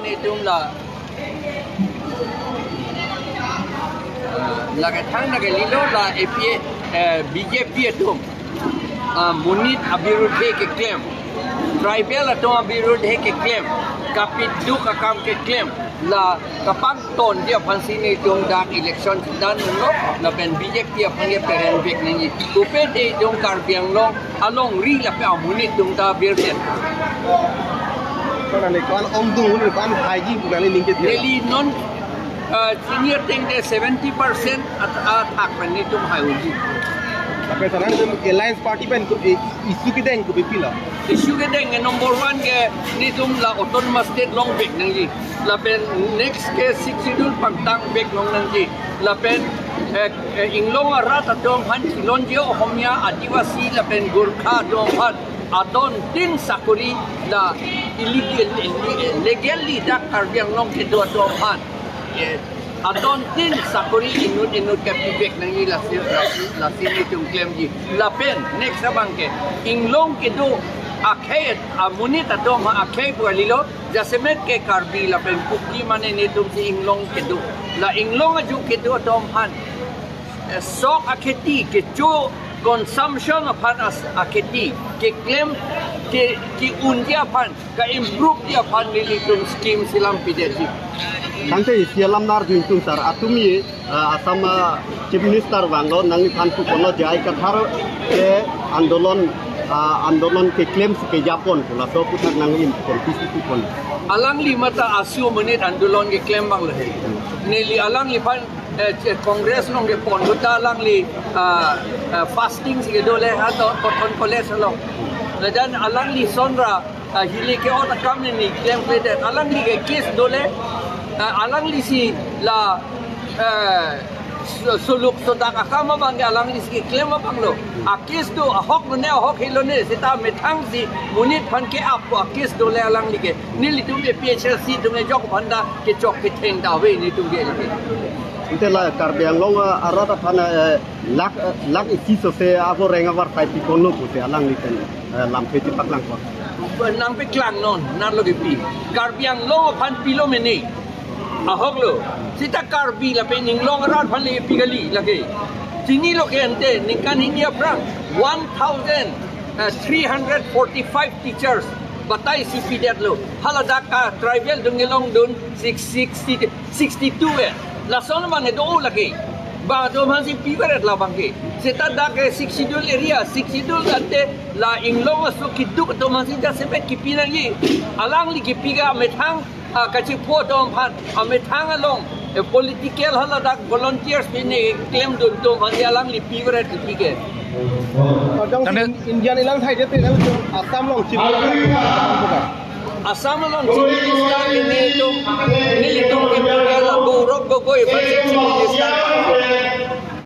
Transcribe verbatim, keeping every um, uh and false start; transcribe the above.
Netum la lake thang na ke lilo la A P A, eh, B J P atum, ah, monit abirudhe keklem, tribal atum abirudhe keklem, kapiduk akam keklem, la kapangtonji aphansi netum dak election chethan lo, lapen B J P aphan ke peren vek nangji. Pupe te itum Karbi Anglong alongri lapen amonit atum ta birden. Kona ne kwan om dung hun kwan haiji bukan ini ke. Neli non, eh, senior teng de seventy percent at, athak pen netum hai uji. Tapi sekarang itu Alliance Party pen itu, eh, isu kedeng ke B P lo. Isu kedeng ke number one ke netum la autonomous state long vek nangji. Lapen next ke Sixth Schedule pangtang vek long nangji. Lapen, eh, eh, inglong arat atum aphan chilonji Ohomia, Adivasi lapen Gorkha atum aphan adon tin sakori la illegal, illegal, legally dak Karbi Anglong kedo atum aphan. Eh, adon tin sakori inut inut ke pivek nangji lasi, lasi, lasi netum klemji. Lapen next abang ke inglong kedo akhei amonit atum aphan akhei pu kalilo. Jasemet ke Karbi lapen Kuki mane netum si inglong kedo. La inglong aju kedo atum aphan, eh, sok akheti kecho consumption aphan as akheti keklem ke, ke-unji aphan, ka-improveji aphan nelitum scheme selam pidetji. Tangte isi alam nar jingtung sar atum ye, ah, Assam, ah, Chief Minister vanglo, nangliphan puponlo J I Kathar ke andolon, ah, andolon keklem si kejapon pu laso aputhak nangli pon, pisi pon. Alangli mate asu monit andolon keklem abang lo he. Neli alangliphan, eh, che-, Congress along kepon ahut ta alangli, ah, ah, fasting si kedo le, ha to, Cotton College along. Lapen alangli ason ra, ah, hile ke-ot akam ne ni klemkledet. Alangli ke case do le, ah, alangli si la, eh, so-, soluk sodak akam abang ke alangli si keklem abang lo. A-case do, ahok lo ne, ahok helo ne, seta methang si monit aphan ke-ap pu a-case do le alangli ke. Nelitum A P H L C atum kejok aphan ta kechok ketheng ta ave netum ke. Ante la Karbi Anglong, ah, arat aphan, eh, lak, eh, lak isi sose aboreng avarsai piponlo pusi alangli pen, eh, lamthe chepaklangpo. Nangpaklang non, nanlo kepi. Karbi Anglong aphan pilo mene. Ahok lo. Seta Karbi lapen inglong arat aphan le pi kali lake. Chinilo ke ante ningkan hini aphrang one thousand three hundred forty-five teachers batai si pidetlo. Haladak a-tribal atum kelongdun six sixty, sixty-two eh. Lason abang ke do lake. Bang atum aphan si pivaret la abang ke. Seta dak ke Sixth Schedule area, Sixth Schedule ante la inglong aso keduk atum aphan si jasemet kipi nangji. Alangli kipi ke amethang, ah, kachipho atum aphan, amethang along, eh, political haladak volunteers pine klemdun atum aphan si alangli pivaret kipi ke. Tangte Indian ilang thai jete lang Assam along chip. Assam along Chief Minister ke netum, nelitum ke Gaurav Gogoi aphan si Chief Minister.